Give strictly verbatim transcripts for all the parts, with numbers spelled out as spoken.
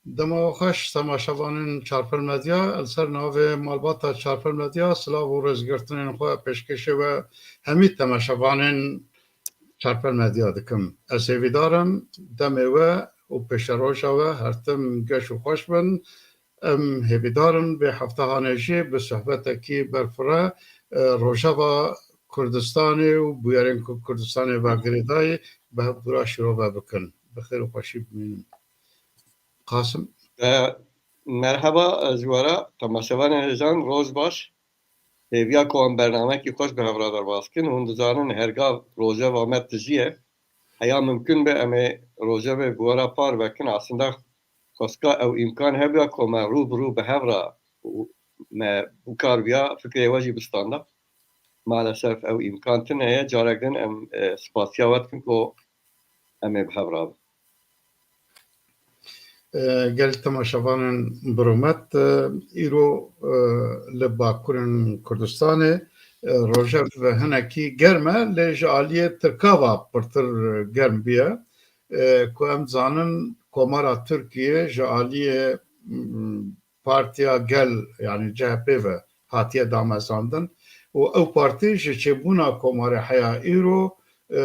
Dema we xweş temaşevanên Çarpel Medya, li ser navê malbata Çarpel Medya silav û rêzgirtinên xwe pêşkêşê we hemî temaşevanên Çarpel Medya dikim. Ez hêvîdar im demê we û pêşeroja we her tim geş û xweş bin. Em hêvîdar in vê heftehanê jî bi sohbetekî berfireh, e, rojeva Kurdistanê û bûyerên ku Kurdistanê ve girêdayî bi hevdûra şîrove bikin. Bi xêr û xweşî bimînin. Qasim. E, merheba, e, ji we re temaşevanên hêjan, roj baş. Hêviya ku em bernamekî xweş bi hev re derbas kin. Hûn dizanin hergav rojeva me tijî ye. Heya mimkun be em ê rojevê bi we re par vekin. Aslında xwestka ew îmkan hebiya ku me rû bi rû bi hev re û me bikaribiya fikrê we jî bistanda. Maalesef ew îmkan tune ye. Carek din em, e, spasiya we dikin ku em ê bi hev re bin. E, gelek temaşevanên bi rûmet, e, îro, e, li Bakurên Kurdistanê, e, rojev hinekî germ e, lê ji aliyê Tirka ve pirtir germ bûye. E, ku em zanin Komara Tirkiye ji aliyê, m, Partiya Gel, yani C H P ve hatiye damezrandin û ew partî ji çêbûna komarê heya îro, e,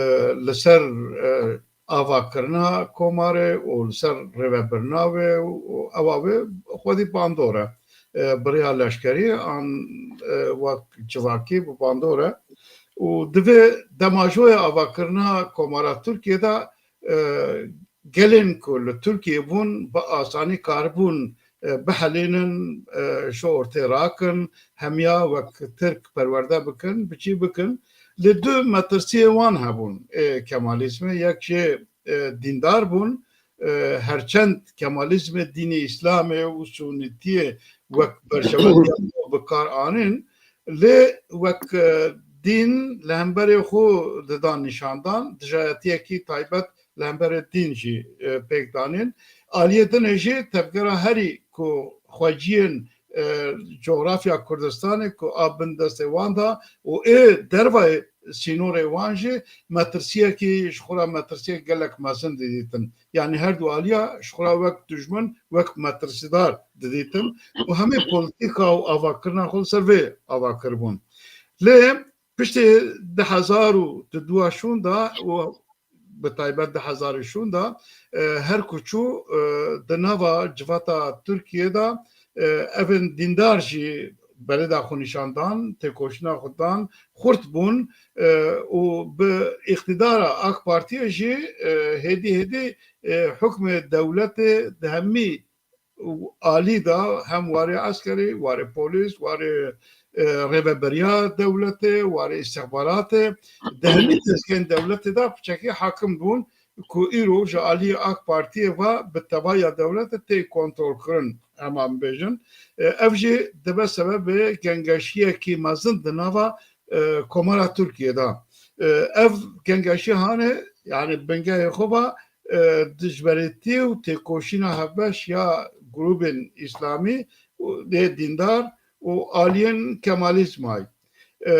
li ser, e, avakirina komarê û li ser rêvebirina wê û ewa wê xwedî bandor e. E, bi rêya leşkerî an, e, wek civakî bi bandor e. Û divê demajoya avakirina Komara Tirkiye de, e, gelên ku li Tirkiye bûn bi asanî karibûn, e, bihelînin, e, ji ortê rakin, hemiya wek Tirk perwerde bikin, bi çî bikin. Lê du metirsiyê wan hebûn, ê Kemalîzmê, yek jê, e, dîndar bûn, e, herçend Kemalizmê dînê Îslamê û Sunîtiyê wek berjewendiya xwe bi kar anîn, lê wek, e, dîn li hemberê xwe didan nîşandan, dijayetiyekî taybet li hemberê dîn jî, e, pêk danîn. Aliyê dinê jî tevgera herî ku xweciyên, e, cografya Kurdistanê ku a bin destê wan da û ê dervayê sînorê wan jî metirsiyekî, ji xwe re metirsiyek gelek mezin didîtin. Yani her du aliya ji xwe re wek dijmin, wek metirsîdar didîtin û hemî polîtîka û avakirina xwe li ser vê ava kiribûn. Lê piştî du hezar û du şûnda û bi taybet du hezar û şûnda, e, her ku çû, e, di nava civata Tirkiyê de, e, evên dîndar jî berê de xwe nîşan dan, têkoşîna xwe dan, xurt bûn, e, û bi îqtîdara AK Partiyê jî, e, hêdî hêdî, e, hukmê dewletê di hemî alî de hem warê eskerî, warê polîs, warê, e, rêveberiya dewletê, warê îstixbaratê, di hemî dezgehên dewletê de piçekî hakim bûn ku îro ji alî AK Partiyê ve bi tevaya dewletê tê kontrolkirin, hema em bêjin. E, ev jî dibe sebebê gengeşiyekî mezin di nava, e, Komara Tirkiyê de. E, ev gengeşî hanê, yani bingehê xwe ve, e, dijberêtî û têkoşîna hevbeş ya grûbên îslamî û yê dîndar û aliyên Kemalizmayê. E,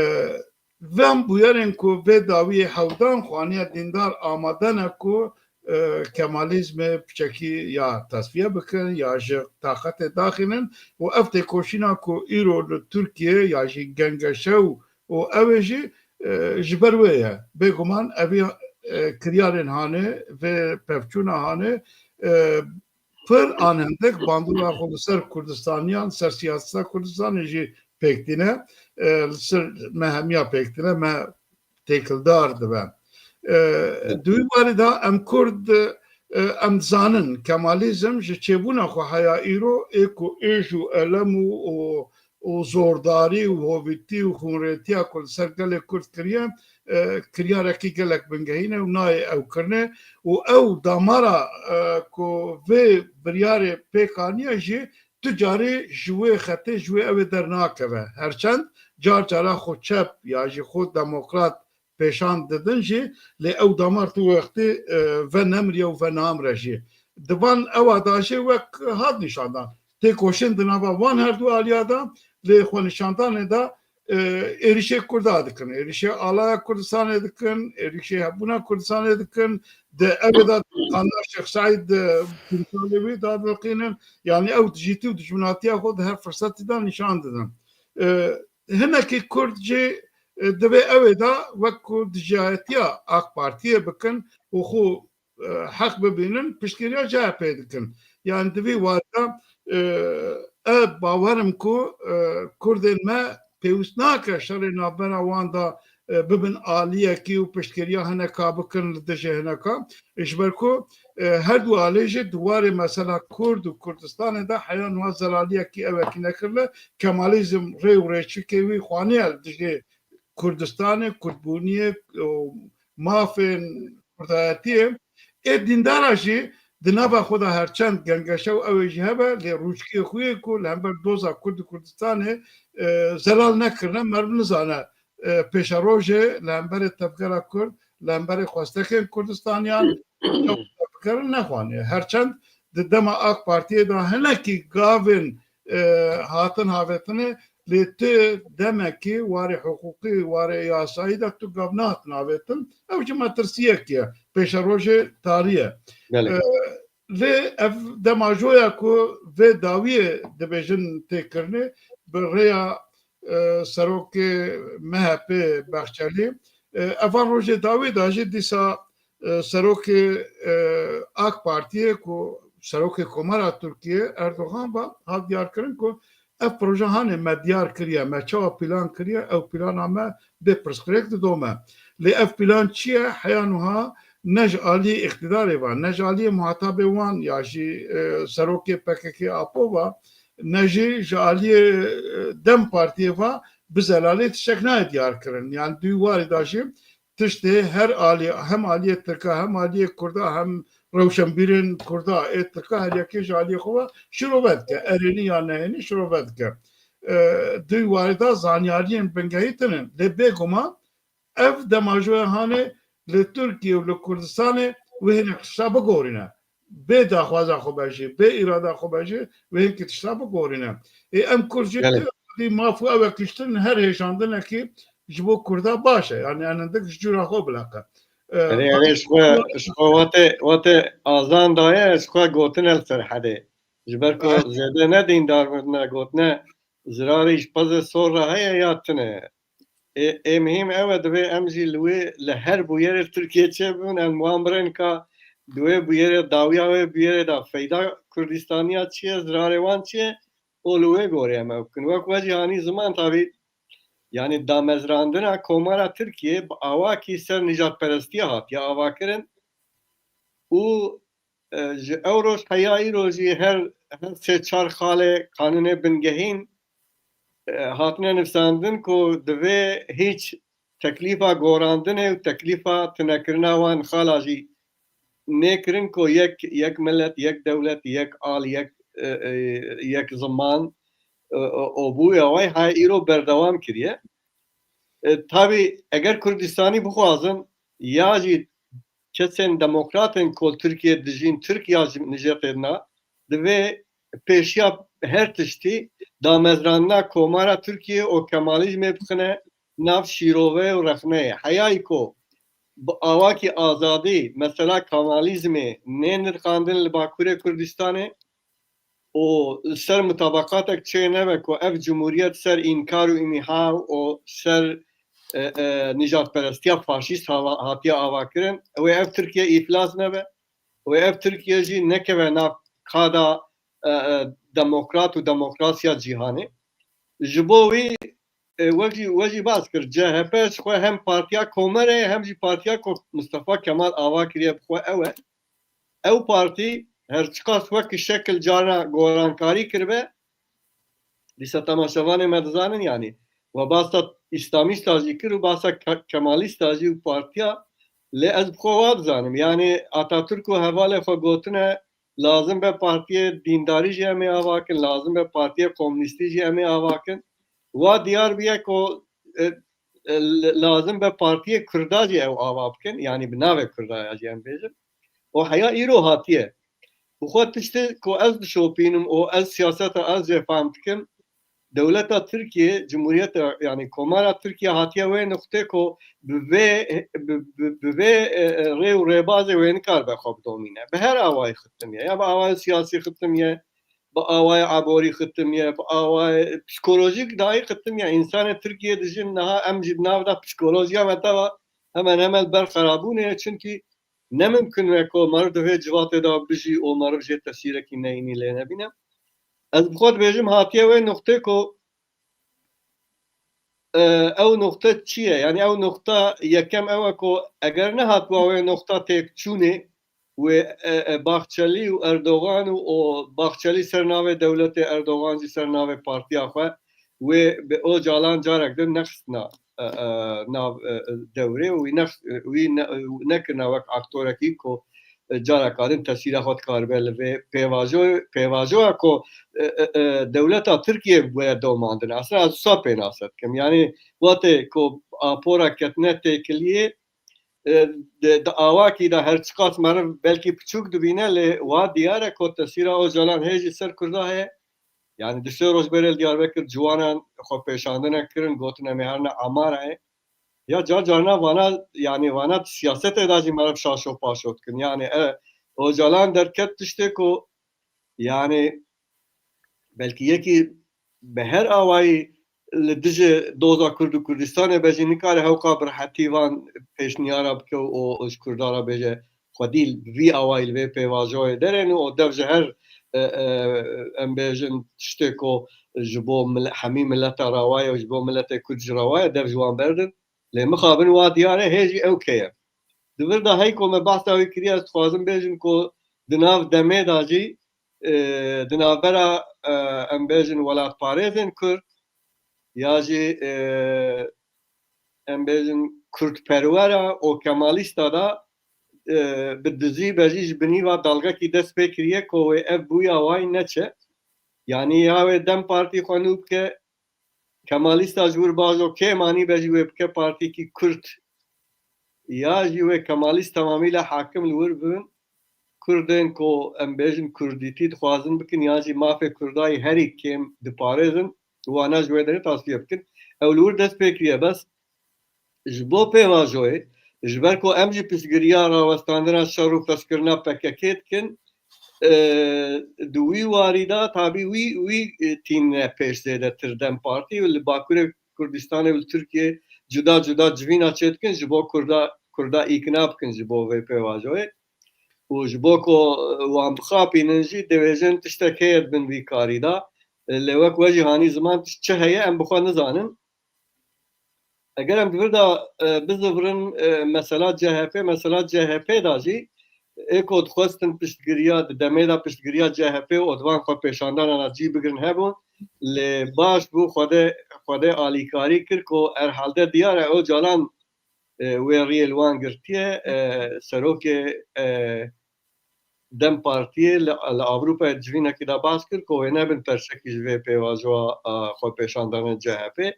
Van bûyerên ku vê dawiyê hewdan xwaniya dîndar amade ne ku, e, Kemalizmê piçekî ya tesfiye bikin ya ji taqetê daxînin û ev têkoşîna ku îro li Tirkiye ya jî gengeşe û, û ew ê jî, e, ji ber wê ye. Bêguman evî, e, kiryarên hanê, vê pevçûna hanê, e, pir an hindik bandora xwe li ser Kurdistaniyan, ser siyaseta Kurdistanê jî pêk tîne, e, li ser me hemiya pêk tîne, me têkildar dibe. E, di wî warî de em Kurd, e, em dizanin Kemalîzm ji çêbûna xwe heya îro ê ku êj û elem û, û û zordarî û hovîtî û xûnrêtiya ku li ser gelê Kurd kiriye, e, kiryarekî gelek bingehîn e û nayê ew kirinê û ew damara, e, ku vê biryarê pêk aniye jî tu carî ji wê xetê, ji wê ewê dernakeve. Herçend car cara xwe çep ya jî xwe demokrat pêşan didin jî, lê ew damar tu wextê, e, venemiriye û venamre jî. Di van ewa de jî wek hat nîşandan. Têkoşîn di nava van her du aliya de, lê xwenîşandanê de e, êrîşê Kurda dikin, êrîşê alaya Kurdistanê dikin, êrîşê hebûna Kurdistanê dikin, di evê de qanda Şêx Seîd, e, timsalê wî dadiqînin. Yanî ew dijîtî û dijminatiya xwe di her firsetî de nîşan didin. E, hinekî Kurd jî, e, divê ew ê de wek ku dijayetiya AK Partiyê bikin û xwe, e, heq bibînin, piştgiriya C H P dikin. Yani di vî warî de, e, ez bawer im ku, e, Kurdên me pêwîst nake şerê navbera wan de, e, bibin aliyekî û piştgiriya hineka bikin li dijî hineka. Ji ber ku, e, her du alê jî di warê mesela Kurd û Kurdistanê de heya niha zelaliyekî ewekî nekirine. Kemalîzm rê û rêçikê wî xwaniye li dijî Kurdistanê, Kurdbûniyê û mafên Kurdayetiyê. Ê dîndara jî di nava xwe de her çend gengeşe û ew ê jî hebe, lê rûçkiyê xwe yê ku li hember doza Kurd û Kurdistanê, e, zelal nekirine, meriv nizane, e, pêşerojê li hemberê tevgera Kurd, li hemberê xwestekên Kurdistaniyan, çawa bikerin nexwanê. Her çend di dema AK Partiyê de hinekî gavên, e, hatin havêtinê, lê tu demekî warê hiqûqî, warê yasayî de tu gav nehatin havêtin. Ew jî metirsiyekî ye, pêşerojê tarî ye. Belê. E, lê ev demajoya ku vê dawiyê dibêjin tê kirinê, bi rêya, e, serokê M H P Bahçelî, e, eva rojê dawî de jî dîsa, e, serokê, e, AK Partiyê ku serokê Komara Tirkiyê Erdogan ve hat diyarkirin ku ev proje hanê me diyar kiriye, me çawa plan kiriye, ew plana me bê pirsgirêk didome. Lê ev plan çi ye? Heya nuha ne ji aliyê îqtidarê ve, ne ji aliyê muhatabê wan ya jî, e, serokê P K K Apo ve, ne jî ji aliyê, e, DEM Partiyê ve bi zelalê tiştek nayê diyar kirin. Yani di wî warî de jî tiştê her alî, hem aliyê Tirka, hem aliyê Kurda, hem rewşenbîrên Kurda ê Tirka her yekê ji aliyê xwe ve şirove dike. Erênî ya nehênî şirove dike. E, di wî warî de zanyariyên bingehî tune. Lê bêguman ev demajoya hanê li Tirkiye û li Kurdistanê wê hinek tişta bigorîne. Bê daxwaza xwe be jî, bê îrada xwe be jî, wê hinkî tişta bigorîne. Ê em Kurd jî Gelek. Ti maf û ewek kiştin her hêşandinekî ji bo Kurda baş e. Yani en hindik ji cûra xwe bileqe. E, Erê, erê, ji xwe, ji xwe wate, wate azan daye, ji xwe gotin el serhedê. Ji ber ku Baş. Zêde ne dîndar ne gotine, zirarê ji pezê sor re heye ya tune. Ê, ê mihîm ew e, divê em jî li wê, li her bûyerê Tirkiye çêbibin, em wan birên ka di wê bûyerê, dawiya wê bûyerê de feyda Kurdistaniya çi ye, zirarê wan çi ye, û li wê gorê em ew bikin. Wek we jî hanî ziman tabî, yanî damezrandina Komara Tirkiye bi awakî ser nijadperestiya hatiye avakirin û, e, ji ew roj heya îro jî her, her sê çar xalê qanûnê bingehîn, e, hatine nivîsandin ku divê hîç teklîfa gorandinê û teklîfa tunekirina wan xala jî nêkirin ku yek, yek milet, yek dewlet, yek al, yek, e, e, yek ziman, e, e, û bûya wê heya îro berdewam kiriye. E, tabî eger Kurdistanî bixwazin ya jî kesên demokratên ku li Tirkiye dijîn, Tirk ya ji nijêtê na, divê pêşiya her tiştî damezrandina Komara Tirkiye û Kemalizmê bixine nav şîrove û rexneyê. Heyayî ku bi awakî azadî mesela Kemalizmê nê nirxandin li Bakurê Kurdistanê, û ser mutabaqatek çê nebe ku ev cumhuriyet ser înkar û îmîha û ser, e, e, nijadperestiya faşîst hava-, hatiye avakirin, wê ev Tirkiye îflas nebe, wê ev Tirkiye jî nekeve nav qada, e, e, demokrat û demokrasiya cîhanê. Ji bo wî, e, wek jî, we jî bas kir, C H P ji xwe hem partiya komer e, hem jî partiya ku Mustafa Kemal ava kiriye bi xwe ew e. Ew partî her çiqas wek şekil carna gorankarî kiribe, dîsa temaşevanê me dizanin, yanî we basa îslamîsta jî kir û basa ke-, kemalîsta jî û partiya, lê ez bi xwe wa dizanim. Yanî Atatürk û hevalê xwe gotine, lazim be partiyê dîndarî jî em ê ava kin, lazim be partiyê komunîstî jî em ê ava kin. Wa diyar bûye ku, e, e, lazim be partiyê Kurda jî ew ava bikin, yanî bi navê Kurda ya jî em bêjin. Û heya îro hatiye. Bi xwe tiştê ku ez dişopînim û ez siyaseta ez jê fehm dikim, dewleta Tirkiye, Cumhuriyeta, yani Komara Tirkiye hatiye wê nuqtê ku bi vê, bi, bi, bi vê, e, e, rê û rêbazê wê nikaribe xwe bidomîne. Bi her awayî xitimiye. Ya bi awayê siyasî xitimiye, bi awayê aborî xitimiye, bi awayê psikolojîk dayî xitimiye. Însanê Tirkiye dijîn niha em jî di nav de psikolojiya me teva hemen hemen ber xerabûnê ye. Çimkî ne mimkun e ku meriv di vê civatê de bijî û meriv jê tesîrekî neyînî lê nebîne. Ez bi xwe dibêjim hatiye wê nuqtê ku, e, ew nuqte çi ye? Yani ew nuqta yekem ew e ku eger nehatwa wê nuqta têkçûnê wê, e, e, Bahçelî û Erdogan û o Bahçelî ser navê dewletê, Erdogan jî ser navê partiya xwe, wê bi Ocalan carek din nexistina, e, e, nav, e, e, dewrê û wî nex-, e, wî ne-, e, nekirina wek aktorekî ku, e, careka din tesîra xwe dikaribe li vê pêvajo-, pêvajoya ku, e, e, e, dewleta Tirkiye were domandin. Aslında ez wisa pênase dikim. Yani wextê ku apora ketine têkiliyê, e, di, di awakî de her çiqas meriv belkî piçûk dibîne, lê wa diyar e ku tesîra Ocalan hê jî ser Kurda heye. Yani du sê roj berê li Diyarbekir ciwanan xwe pêşandine kirin, gotin em ê herine Amarayê. Ya car carna vana, yani vana siyasetê de jî meriv şaşo paşo dikin. Yani, e, Ocalan derket tiştê ku, yani belkî yekî bi her awayî li dijî doza Kurd û Kurdistanê be jî nikare hewqa bi rehetî van pêşniyara bike û, û ji Kurdan re bêje xwedî bi vî awayî li vê pêvajoyê derên û dev ji her, e, e, em bêjin tiştê ku ji bo mil-, hemî mileta rawa ye û ji bo miletê Kurd jî rawa ye, dev ji wan berdin. Lê mixabin wa diyar e, hê jî ew keye. Di vir de hey ku me behsa wî kiriye, ez dixwazim bêjim ku di nav demê de jî, e, di navbera, e, em bêjin welatparêzên Kurd ya jî, e, em bêjin kurdperwera û kemalîsta de, e, bi dizî be jî ji binî ve dalgekî dest pê kiriye ku wê ev bûya way neçe. Yanî ya wê DEM Partî xwe nû bike, kemalîsta ji wir bajo kêm anî be jî wê bike partîkî Kurd, ya jî wê kemalîst temamî le hakim li wir bibin. Kurdên ku em bêjin Kurdîtî dixwazin bikin, ya jî mafê Kurdayî herî kêm diparêzin, wana ji wê derê tasfiye bikin. Ew li wir dest pê kiriye, bes ji bo pêvajoyê, ji ber ku em jî piştgiriya rawestandina şer û feşkirina P K K dikin, e, di wî warî de tabî wî, wî, e, tîne pêş zêdetir DEM Partî û li Bakurê Kurdistanê û li Tirkiyê cuda cuda civîna çêdikin ji bo Kurda, Kurda îkna bikin ji bo vê pêvajoyê. Û ji bo ku, e, wan bixapînin jî dibêjin tiştek heye di bin vî karî de. E, lê wek we jî hanî ziman tişt çi heye em bi xwe nizanin. Eger em di vir de, e, bizivirin, e, mesela C H P, mesela C H P de jî ê ku dixwestin piştgiriya, di demê de piştgiriya C H P û di van xwe pêşandanan cî bigirin hebûn, lê baş bû Xwedê, Xwedê alîkarî kir ku herhalde diyar e Ocalan, e, wê riyê li wan girtiye, e, serokê, e, DEM Partiyê li, li Ewropayê di civînekî de behs kir ku wê nebin perçekî ji vê pêvajoya, e, xwepêşandanên C H P.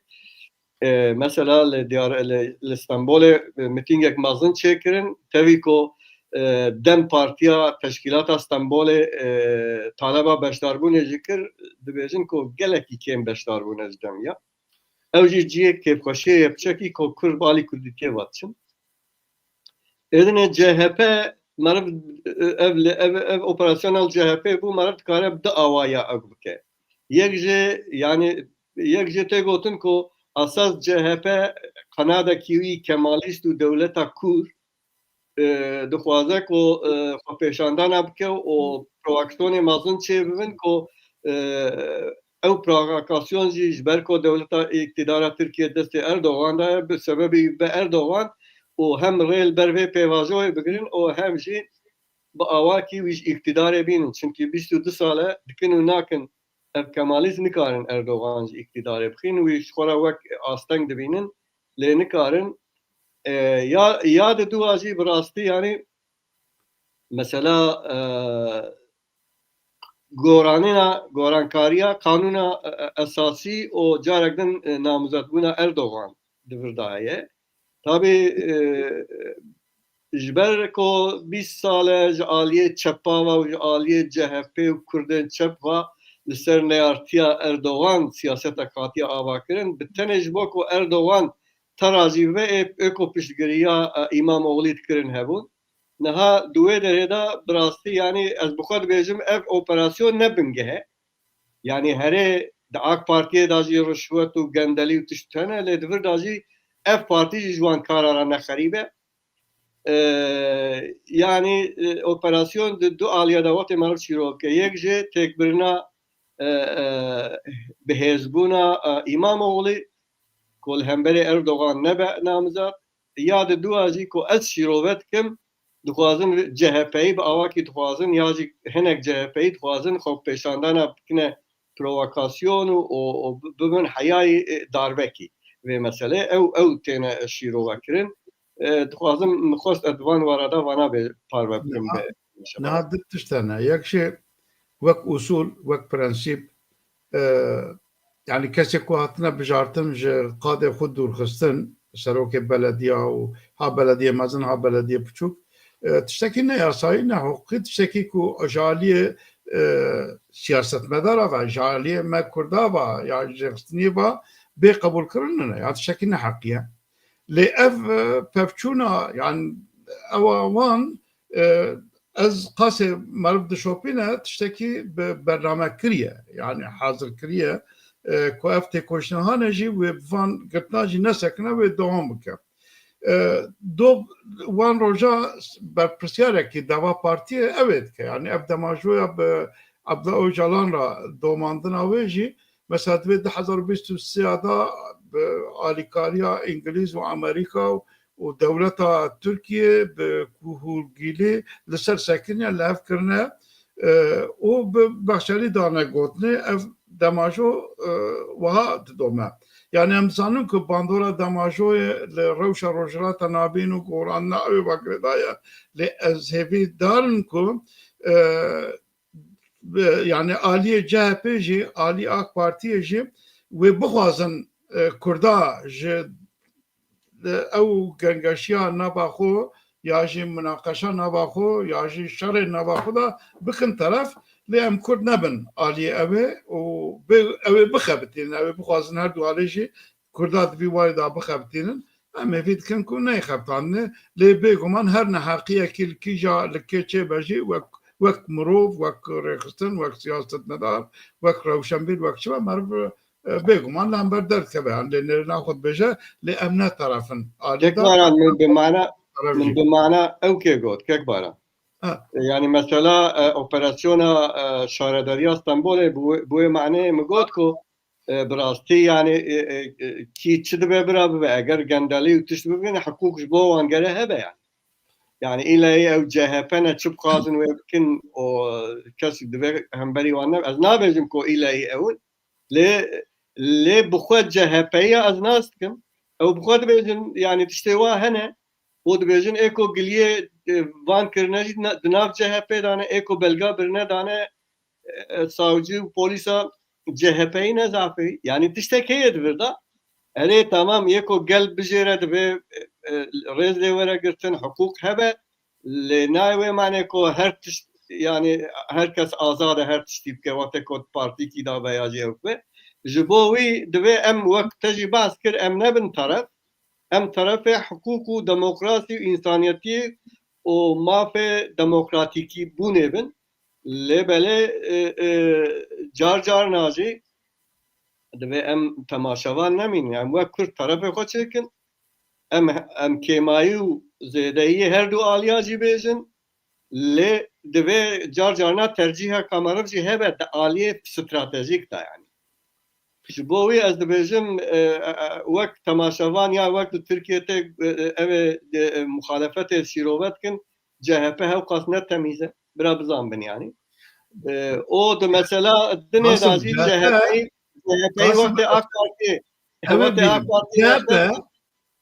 E, mesela li Diyar-, li, li Stenbolê, e, mitîngek mezin çêkirin. Tevî ku, e, DEM Partiya Teşkîlata Stenbolê, e, taleba beşdarbûnê jî kir, dibêjin ku gelekî kêm beşdar bûne ji DEM ya. Ew jî cihê kêfxweşiyê ye piçekî ku Kurd bi alî Kurdîtiyê ve diçin. Êdinê C H P meriv, ev, ev, ev operasyona li C H P bû, meriv dikare bi du awaya ew bike. Yek jê, yani, yek jê tê gotin ku esas C H P qenadekî wî kemalîst û dewleta kûr, e, dixwaze ku, e, xwepêşandana bike û provokasyonê mezin çêbibin ku, e, ew provokasyon jî ji ber ku dewleta îktidara Tirkiye destê Erdogan de ye, bi sebebî bi Erdogan û hem rê li ber vê pêvajoyê bigirin û hem jî bi awakî wî ji îktidarê bînin. Çimkî bîst û du sal e dikin û nakin ev kemalîst nikarin Erdogan ji îktidarê bixîn, wî ji xwe re wek asteng dibînin, lê nikarin. E, ya, ya di dua jî bi rastî, yani, mesela, e, goranîna, gorankariya qanûna, e, e, esasî û carek din, e, namzetbûna Erdogan di vir de heye. Tabî, e, ji ber ku bîst sal e ji aliyê çepa ve û ji aliyê C H P û Kurdên çep ve li ser neyartiya Erdogan siyasetek hatiye avakirin. Bi tenê ji bo ku Erdogan tera jî ve ê, ê ku piştgiriya, e, Îmamoglî dikirin hebûn. Niha di wê derê de bi rastî, yanî ez bi xwe dibêjim ev operasyon ne bingeh e. Yanî herê di AK Partiyê de jî rişwet û gendelî û tişt hene, lê di vir de jî ev partî jî ji wan kara re ne xerîb e. E, yanî, e, operasyon di du aliya de wextê meriv şîrove bike. Yek jê têkbirina, e, e, bihêzbûna, e, Îmamoglî ku li hemberî Erdogan nebe namizad, ya di dua jî ku ez şîrove dikim, dixwazin CHP'yî bi awakî dixwazin ya jî hinek CHP'yî dixwazin xwe pêşandana bikine provokasyon û, û, û bibin heyayî, e, darbekî vê meselê. Ew, ew têne şîrove kirin. E, dixwazim, min xwest ez di van wara de vana bê parve bikim. Niha, be niha du tişt hene. Yek jî wek usûl, wek prensîp, e, yanî kesê ku hatine bijartin ji qadê xwe dûrxistin, serokê belediya û ha belediyê mezin, ha belediyê piçûk, e, tiştekî ne yasayî, ne hiqûqî, tiştekî ku ji aliyê, e, siyasetmedara ve, ji aliyê me Kurda ve ya ji rêxistiniyê ve bê qebûlkirin nine, ya tiştekî neheqî ye. Lê ev, e, pevçûna, yan ewa wan, e, ez qasê meriv dişopîne tiştekî bi bername kiriye, yanî hazir kiriye, e, ku ev têkoşîna hane jî wê bi van girtina jî nesekine, wê dewam bike. E, do wan roja berpirsiyarekî deva partiyê ew ê dike. Yanî ev demajoya bi Abdullah Ocalan re domandina wê jî, mesela, divê du hezar û bîst û sê de bi alîkariya Îngilîz û Amerîka û, û dewleta Tirkiyê bi kuhûlgîlî li ser sekiniye, li hev kirine, e, û bi Bexşelî dane gotinê, ev demajo, e, wiha didome. Yanî em dizanin ku bandora demajoyê li rewşa Rojhilata Navîn û gorandina ew ê ve girêdayî ye. Lê ez hêvîdar im ku, e, bi, yanî aliyê C H P jî, alî AK Partiyê jî wê bixwazin, e, Kurda ji, e, ew gengeşiya nava xwe ya jî munaqeşa nava xwe ya jî şerê nava xwe de bikin teref, lê em Kurd nebin aliyê ew ê û bê, ew ê bixebitînin, ew ê bixwazin her du alê jî Kurda di vî warê de bixebitînin. Em hêvî dikin ku neyê xebitandinê, lê bêguman her neheqiyekî li kîja, li kê çêbe jî wek, wek mirov, wek rêxistin, wek siyasetmedar, wek rewşenbîr, wek çi be meriv, e, bêguman li hember derdikeve. Yan lê nêrîna xwe dibêje, lê em ne teref in. Alî Kek de Baran, min bi mana, teref min jî. Bi mana ew kê got, Kek Baran. Ha. E, yanî mesela, e, operasyona, e, şaredariya Stenbolê bi wê, bi wê maneyê min got ku, e, bi rastî, yanî, e, e, e, kî çi dibe bira bibe, eger gendelî û tişt bibin, hiqûq ji bo wan gere hebe, yanî. Yanî îlayî ew C H P ne çi bixwazin wê bikin, û kes divê hemberî wan ne. Ez nabêjim ku îlayî ew in, lê, lê bi xwe C H P'yî ya ez nas dikim. Ew bi xwe dibêjin, yanî tiştê wa hene, û dibêjin ê ku giliyê, e, van kirine jî na-, di nav C H P dane, ê ku belga birine dane, e, savcî û polîsa C H P'yî ne zafê. Yanî tiştek heye di vir de. Erê, tamam, yê ku gel bijêre divê, e, e, rêz lê were girtin, hiqûq hebe. Lê nayê wê manê ku her tişt, yanî her kes azad e her tiştî bike, wextê ku partîkî de be ya jî ew be. Ji bo wî divê em wek te jî behs kir, em nebin teref. Em terefê hiqûq û demokrasî û însaniyetiyê û mafê demokratîkî bûnê bin. Lê belê, e, e, car carna jî divê em temaşevan nemînin. Em wek Kurd terefê xwe çêkin. Em, em kêmayî û zêdeyiyê her du aliya jî bêjin. Lê divê car carna tercîheka meriv jî hebe di aliyê stratejîk de, yanî. Ji bo wî ez dibêjim, e, e, e, wek temaşevan ya wek li Tirkiyê tê, e, e, ev ê, e, e, muxalefetê şîrove dikin, C H P hewqas ne temîz e. Bira bizanbin, yanî. E, o di mesela dinê de Qasim, jî C H P, C H P Qasim, wextê AK Partiyê, ew ê wextê AK bînin. Partiyê C H P,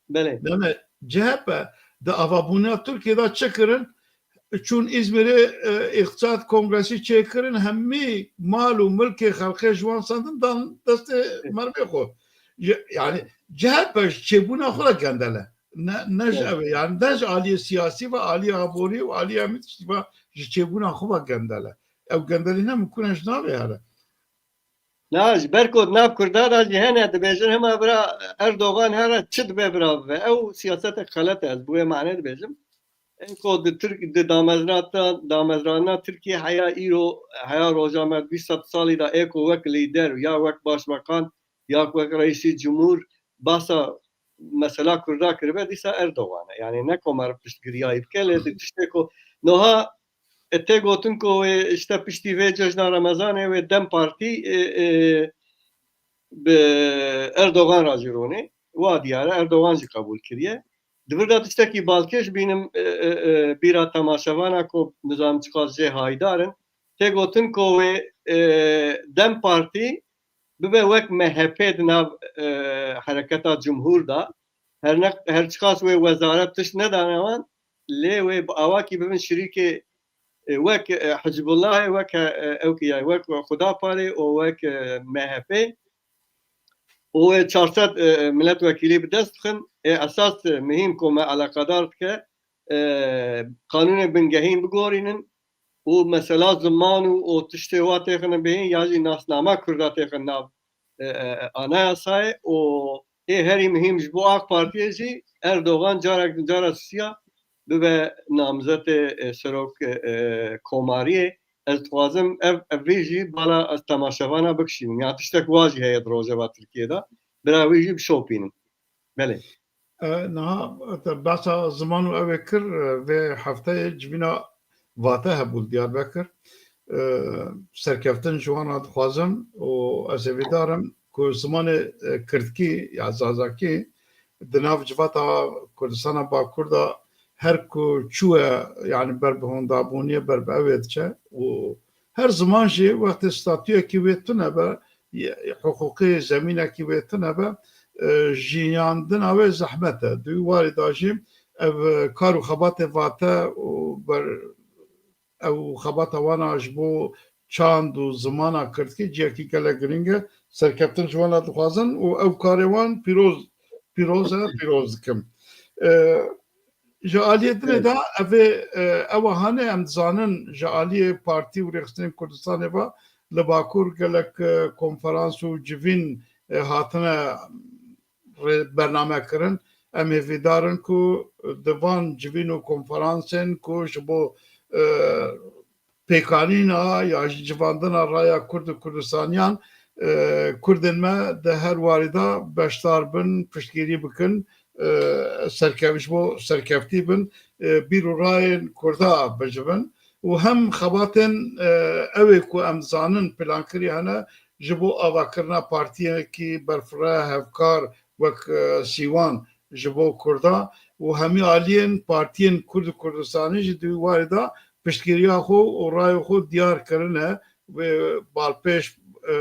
Belê. Deme C H P di avabûna Tirkiyê de çi kirin? Çûn Îzmîrê, e, îqtisad kongresî çêkirin, hemî mal û milkê xelkê ji wan sandin dan destê Evet. merivê xwe. Ye-, yani C H P ji çêbûna xwe de gendel e. Ne, ne ji Evet. ev e. Yani ne ji aliyê siyasî ve, aliyê aborî û aliyê hemî tiştî ve ji çêbûna xwe ve gendel e. Ew gendelî ne mimkun e ji navê here. Na, ji ber ku di nav Kurda de jî hene dibêjin, hema bira Erdogan here çi dibe bira bibe. Ew siyasetek xelet e, ez bi wê manê dibêjim. Ê ku di Tirk-, di damezrata-, damezrana Tirkiye heya îro, heya roja me bîst sed salî de ê ku wek lîder ya wek başbakan ya wek reîsî cumhur basa mesela Kurda kiribe, dîsa Erdogan e. Yani ne ku me re piştgiriyayî bike, lê di tiştê ku noha e, tê gotin ku wê işte piştî vê cejna Remezanê wê DEM Partî, e, e, bi Erdogan re jî ronê. Wa diyar e, Erdogan jî qebûl kiriye. Di vir de tiştekî balkêş bînim, e, e, e, bîra temaşevana ku nizanim çiqas jê hayîdar in. Tê gotin ku wê, e, DEM Partî bibe wek MHP di nav, e, hereketa cumhur de. Her ne, her çiqas wê wezaret tişt nedane wan, lê wê bi awakî bibin şirîkê, e, wek, e, Hizbullahê, wek, e, ew ki ya, wek Xudaparê û wek, e, MHP. Û wê çar sed, e, milletvekîlî bi dest bixin. Ê esas, e, muhîm ku me eleqedar dike, e, qanûnê bingehîn bigorînin û mesela ziman û, û tiştê wa têxine bêhîn ya jî nasnama Kurda têxin nav, e, e, anayasayê û ê herî muhîm ji bo AK Partiyê jî Erdogan carek din cara sisiya bibe namzetê, e, serok, e, e, komariyê. Ez dixwazim ev, ev vê jî bala ez temaşevana bikişînim. Ya tiştek wa jî heye di rojeva Tirkiyê de. Bira wî jî bişopînim. Belê. E, niha te behsa ziman û ew ê kir, e, vê hefteyê civîna Vate hebû li Diyarbekir. E, serkeftin ji wan re dixwazim û ez hêvîdar im ku zimanê, e, kirdkî ya zazakî di nav civata Kurdistana Bakur de her ku çûye, yani ber bi hondabûniyê, ber bi ew ê diçe û her ziman jî wextê statuyekî wê tune be, ye-, hiqûqê zemînekî wê tune be, e, jiyandina wê zehmet e. Di wî warî de jî ev, e, kar û xebatê Vate û ber-, ew xebata wan a ji bo çand û zimana kirdkî cihekî gelek girîng e. Serkeftin ji wan re dixwazin û ew karê wan pîroz, pîroz e, pîroz dikim. E, Ji aliyê dinê de ev ê, e, ewa hane em dizanin ji aliyê partî û rêxistinên Kurdistanê ve li Bakur gelek, e, konferans û civîn, e, hatine rê-, bername kirin. Em hêvîdar in ku di van civîn û konferansên ku ji bo, e, pêkanîna ya jî civandina raya Kurd û Kurdistaniyan, e, Kurdên me di her warî de beşdar bin, piştgirî bikin, e, serkev-, ji bo serkeftî bin, e, bîr û rayên Kurda bicivin û hem xebatên, e, ew ê ku em dizanin plankirî hene ji bo avakirina partiyekî berfireh, hevkar wek, e, Sîwan ji bo Kurda û hemî aliyên partiyên Kurd û Kurdistanî jî di wî warî de piştgiriya xwe û raya xwe diyar kirine, wê balpêş, e,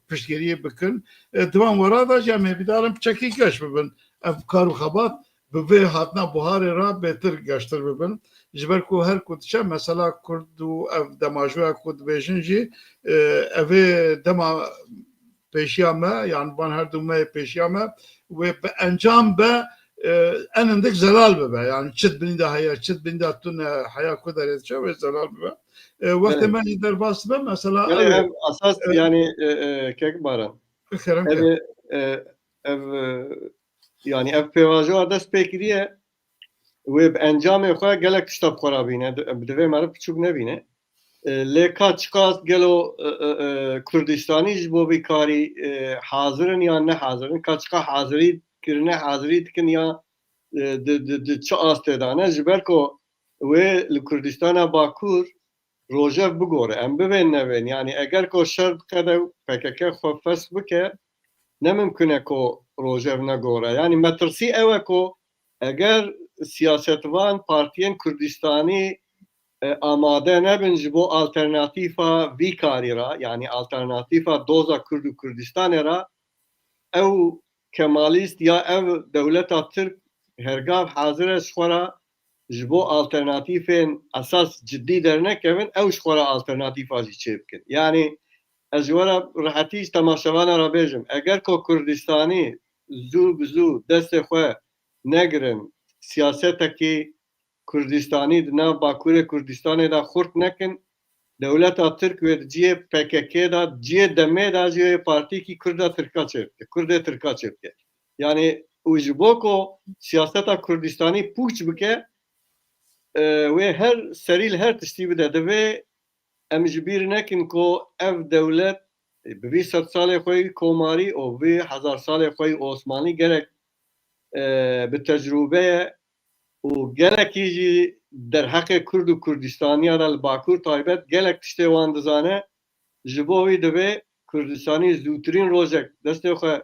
piştgiriyê bikin. E, di van wera de jî em hêvîdar in piçekî geş bibin. Ev kar û xebat bi vê hatina buharê re bêtir geştir bibin. Ji ber ku her ku diçe mesela Kurd û ev demajoya ku dibêjin jî, e, ev ê dema pêşiya me, yani van her du me yê pêşiya me, wê bi encam be, e, en hindik zelal bibe. Yani çi di binî de heye, çi di binî de tune, heya ku derê diçe, wê zelal bibe. E, wextê Belê. me jî derbas dibe, mesela Belê, ev ê, ev esas, e, yani, e, e, kek Baran. Kerem Ev ke. ê, e, ev, e, yani ev pêvajoya dest pê kiriye, wê bi encamê xwe gelek tişta bi xwe re bîne, di-, bi divê meriv piçûk nebîne. E, lê ka çiqas gelo, e, e, e, Kurdistanî ji bo vî karî, e, hazir in yan ne hazir in, ka çiqa hazirî kirine, hazirî dikin ya, e, di, di, di çi astê de ne? Ji ber ku wê li Kurdistana Bakur rojev bigore. Em bibên nevên. Yani eger ku şer biqede û P K K xwe fesk bike, ne mimkun e ku rojev negore. Yani metirsî ew e ku eger siyasetvan partiyên Kurdistanî, e, amade nebin ji bo alternatîfa vî karî re, yani alternatîfa doza Kurd û Kurdistanê re, ew Kemalîst ya ev dewleta Tirk hergav hazir e ji xwe re ji bo alternatîfên esas cidî dernekevin, ew ji xwe re alternatîfa jî çêbikin. Yani ez ji we re rehetî ji temaşevana re bêjim, eger ku Kurdistanî zû bi zû destê xwe negirin, siyasetekî Kurdistanî di nav Bakurê Kurdistanê de xurt nekin, dewleta Tirk wê di cihê P K K de, cihê demê de jî wê partîyekî Kurda Tirka çêbike, Kurdê Tirka çêbike. Yani û ji bo ku siyaseta Kurdistanî pûç bike, e, wê her serî li her tiştî bide. Divê em ji bîr nekin ku ev dewlet, e, bi vî sedsalê xwe yî komarî û vî hezar salê xwe yî Osmanlî gelek, e, bi tecrûbe ye û gelekî jî derheqê Kurd û Kurdistaniya de li Bakur taybet gelek tiştê wan dizane. Ji bo wî divê Kurdistanî zûtirîn rojek destê xwe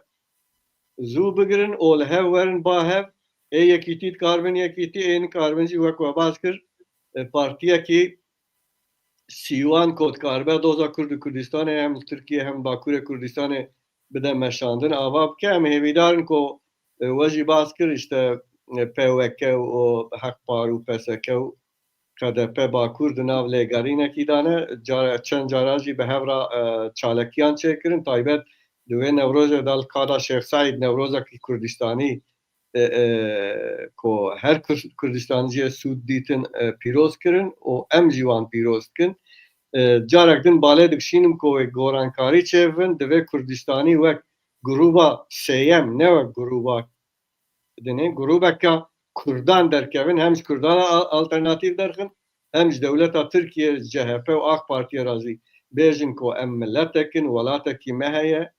zû bigirin û li hev werin ba hev. Ê yekîtî dikaribin yekîtî, ê nikaribin jî wek we bas kir, e, partiyekî sîwan ku dikaribe doza Kurd û Kurdistanê hem li Tirkiye hem Bakurê Kurdistanê bide meşandin, ava bike. Em hêvîdar in ku, e, we jî bas kir, işte, e, P Y K û Hak Par û P S K û K D P Bakur di nav lêgerînekî de ne. Cara, çend cara jî bi hev re, e, çalekiyan çêkirin. Taybet di wê Newrozê de li ka de Şêx Seîd Newrozekî Kurdistanî, e, e, ku her Kur-, Kurdistanî jê sûd dîtin, e, pîroz kirin û em jî wan pîroz dikin. E, carek din balê dikişînim ku wê gorankarî çêbibin, divê Kurdistanî wek grûba sêyem, ne wek grûba dinê, grûbeke Kurdan derkevin, hem ji Kurdan re al-, alternatîf derxin, hem ji dewleta Tirkiye, C H P û AK Partiye re jî bêjin ku em miletek in, welatekî me heye,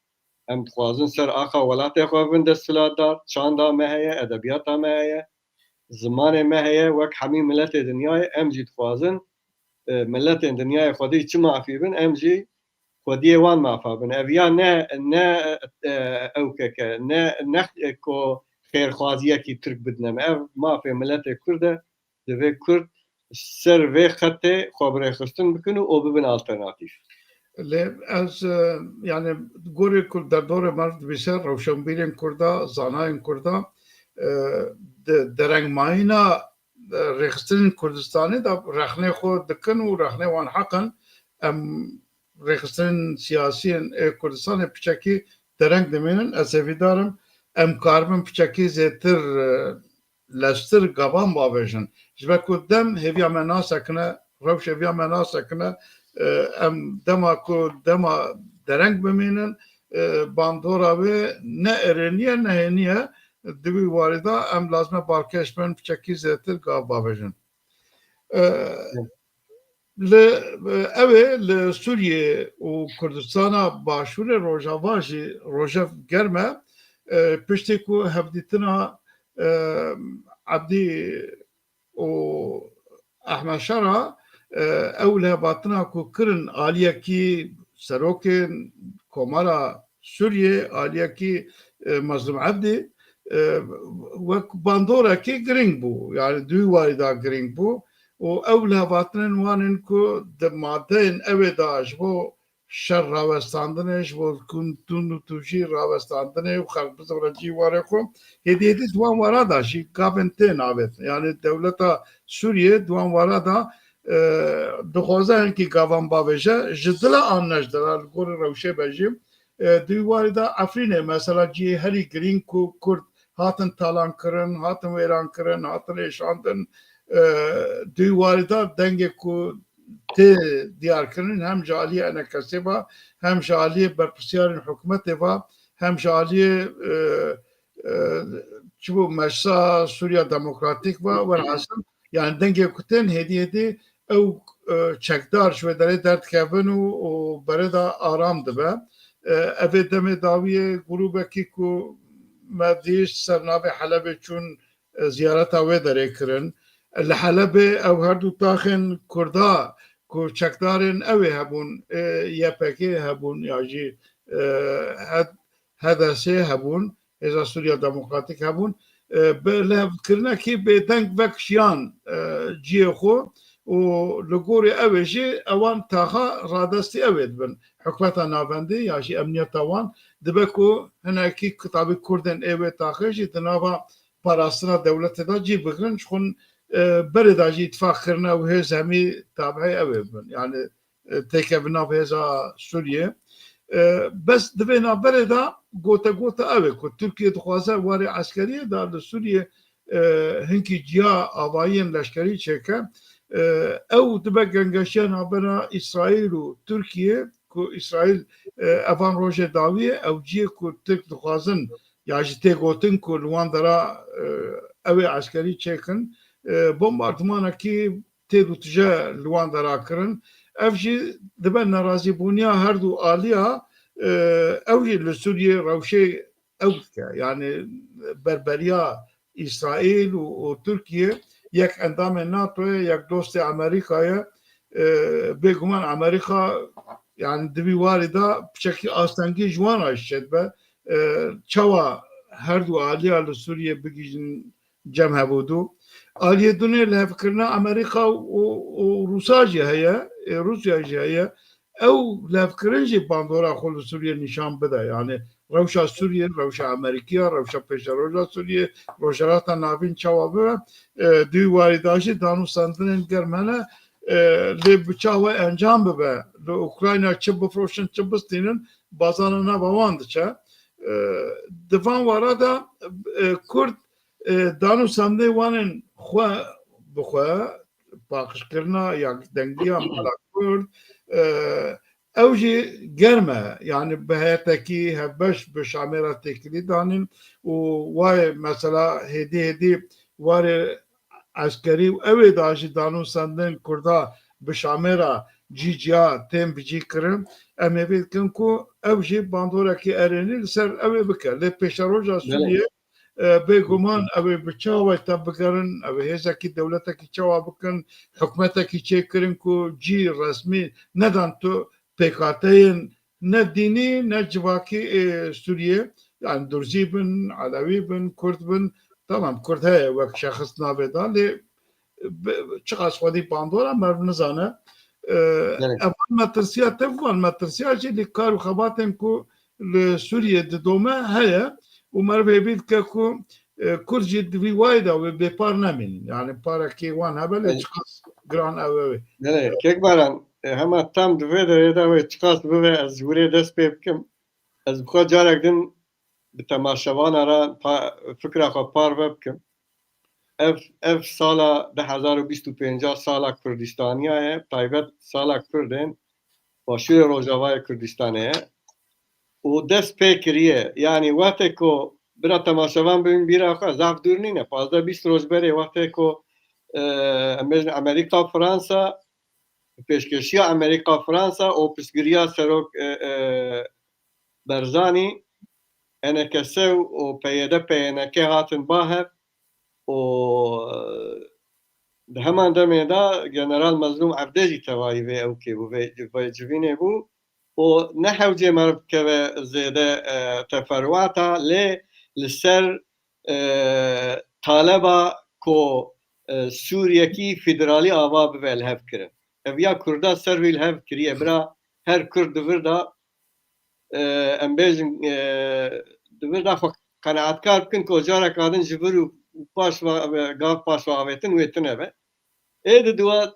em dixwazin ser axa welatê xwe bibin desthilatdar, çanda me heye, edebiyata me heye, zimanê me heye, wek hemî miletê dinyayê em jî dixwazin, e, miletên dinyayê xwedî çi mafî bin, em jî xwediyê wan mafa bin. Ev ya ne, ne, e, ew keke, ne, ne, e, ku xêrxwaziyekî Tirk bidine me. Ev mafê miletê Kurd e, divê Kurd ser vê xetê xwe bi rêxistin bikin û, û bibin alternatîf. Lê ez, e, yani gorê ku derdorê me dibîse, rewşenbîrên Kurda, zanayên Kurda, e, di derengmayîna, e, rêxistinên Kurdistanê de rexnê xwe dikin û rexnê wan heq in. Em rêxistinên siyasî yên ê Kurdistanê piçekî dereng dimînin. Ez hêvîdar im em karibin piçekî zêtir, e, leztir gavan bavêjin. Ji ber ku dem hêviya me nasekine, rewş hêviya me nasekine, e, em dema ku dema dereng bimînin, e, bandora wê ne erênî ye, ne hênî ye. Di wî warî de em lazim e balkêş bin, piçekî zêtir gav bavêjin. E, Li, ew ê li Sûriyê û Kurdistana Başûrê Rojava jî rojek germ e. E, piştî ku hevdîtina, e, Ebdî û Ehmed Şera, e, ew lihevhatina ku kirin aliyekî serokên Komara Sûriyê, aliyekî, e, Mezlûm Ebdî, e, wek bandorekî girîng bû. Yani di wî warî de girîng bû. Û ew lihevhatinên wan in ku di madeyên ew ê de ji bo şer rawestandinê, ji bo tund û tûjî rawestandinê û xelk bizivre cî warê xwe. Hêdî hêdî di wan wara de jî gavên tên avêtin. Yani dewleta Sûriyê di wan wara de, e, dixwaze hinkî gavan bavêje, ji dila an ne ji dila, li gorî rewşê be jî, e, di wî warî de Efrînê mesela cihê herî girîng ku Kurd hatin talan kirin, hatin wêran kirin, hatin êşandin, e, di wî warî de dengê ku tê diyarkirin hem ji aliyê enekesê ve, hem ji aliyê berpirsiyarên hikûmetê ve, hem ji aliyê, e, e, çi bû, Meclisa Sûriya Demokratîk ve, welhasil, yani dengê ku tên hêdî hêdî ew, e, çekdar ji wê derê derdikevin û, û berê de aram dibe. E, ev ê demê dawiyê grûbekî ku me dîst ser navê Helebê çûn, e, ziyareta wê derê kirin. Li Helebê ew her du taxên Kurda ku çekdarên ew ê hebûn, e, Y P G hebûn ya jî, e, H-, H D S hebûn, Hêza Sûriya Demokratîk hebûn, e, bi lihevkirinekî bêdeng vekişiyan, e, cihê xwe û li gorî ew ê jî ewan taxa radestî ew ê dibin. Hikûmeta navendî ya jî emniyeta wan dibe ku hinekî kitabî Kurdên ê wê taxê jî di nava parastina dewletê de cî bigirin, ji xwe, e, berê de jî îtifaq kirine û hêz hemî tabihê ew ê bibin. Yani, e, têkevin nav hêza Sûriyê. E, bes di vê navberê de gote gote ew ê ku Tirkiye dixwaze warê eskeriyê de li Sûriyê, e, hinkî ciya avayiyên leşkerî çêke. E, ew dibe gengeşiya navbera Îsraîl û Tirkiye, ku Îsraîl, e, evan rojê dawiyê, ew ciyê ku Tirk dixwazin, ya jî tê gotin ku li wan dera, e, ew ê eskerî çêkin, e, bombardimanekî tê du tije li wan dera kirin. Ev jî dibe nerazîbûniya her du aliya, e, ew jî li Sûriyê rewşê ew dike. Yani berberiya Îsraîl û, û Tirkiye yek endamê NATO'ye, yek dostê Amerîkayê. E, bêguman Amerîka, yani di vî warî de piçekî astengî ji wan re jî çêdibe. E, çawa her du aliya li Sûriyê bigihîjin cem hevûdu. Aliyê dunê lihevkirina Amerîka û, û Rûsa jî heye, e, Rûsya jî heye. Ew levkirin jî bandora xwe li Sûriyê nîşan bide. Yani rewşa Sûriyê, rewşa Amerîkiya, rewşa pêşeroja Sûriyê, Rojhilata Navîn çawa bibe, e, di wî warî de jî danûstandinên germ hene, e, lê bi çawa encam bibe, li Ukrayna çi bifroşin, çi bistînin, bazana nava wan diçe. E, di van wara de, e, Kurd, e, danûstandinê wan ên xwe bi xwe, paqijkirina ya dengiya mala Kurd, e, ew jî germ e. Yani bi heyetekî hevbeş bi Şamê re têkilî danîn û wayê mesela hêdî hêdî warê eskerî û ew ê da jî danûstandin Kurda bi Şamê re cî ciya tên bicî kirin. Em hêvî dikin ku ew jî bandorekî erênî li ser ew ê bike. Lê pêşeroja Sûriyê, e, bêguman ew ê bi çawa te bigerin, ew ê hêzekî dewletekî çawa bikin, hikûmetekî çêkirin ku cî resmî nedan tu pêkhateyên ne dînî ne civakî ê Sûriyê, yani Durzî bin, Elewî bin, Kurd bin, tamam Kurd heye wek şexs navê da, lê bi-, çiqas xwedî bandora meriv nizane. E, Belê. Ev van metirsiya, tev van metirsiya jî li kar û xebatên ku li Sûriyê didome heye û meriv hêvî dike ku, e, Kurd jî di vî wayî de wê bêpar nemînin. Yani parekê wan hebe lê Belê. çiqas giran ew ew ê. Belê, Kek Baran, e, hema tam di vê derê de wê çiqas bibe ez ji wirê dest pê bikim. Ez bi xwe carek din bi temaşevana re pa-, fikra xwe parve bikim. Ev, ev sala du hezar û bîst û pênc sala Kurdistaniya ye, taybet sala Kurdên Başûrê Rojavayê Kurdistanê ye. Û dest pê kiriye. Yanî wextê ku bira temaşevan bibin bîra xwe, zaf dûr nîne. Pazdeh bîst roj berê wextê ku, e, em bêjin Amerîka, Fransa, pêşkêşiya Amerîka, Fransa û piştgiriya serok, e, e, Berzanî, E N K S û P Y D P Y N K hatin ba hev û, e, di heman demê de General Mezlûm Evdê jî tevayî vê ewkê bû, vê, vê civînê bû û ne hewcê meriv bikeve zêde, e, teferuata, lê li ser, e, taleba ku, e, Sûriyekî federalî ava bibe li hev kirin. Ev ya Kurda ser wî li hev kiriye. Bira her Kurd di vir de, e, em bêjin, e, di vir de xwe qenaetkar bikin ku careka din ji vir û paş ve, ve, gav paş ve avêtin wê tune be. Ê di dua,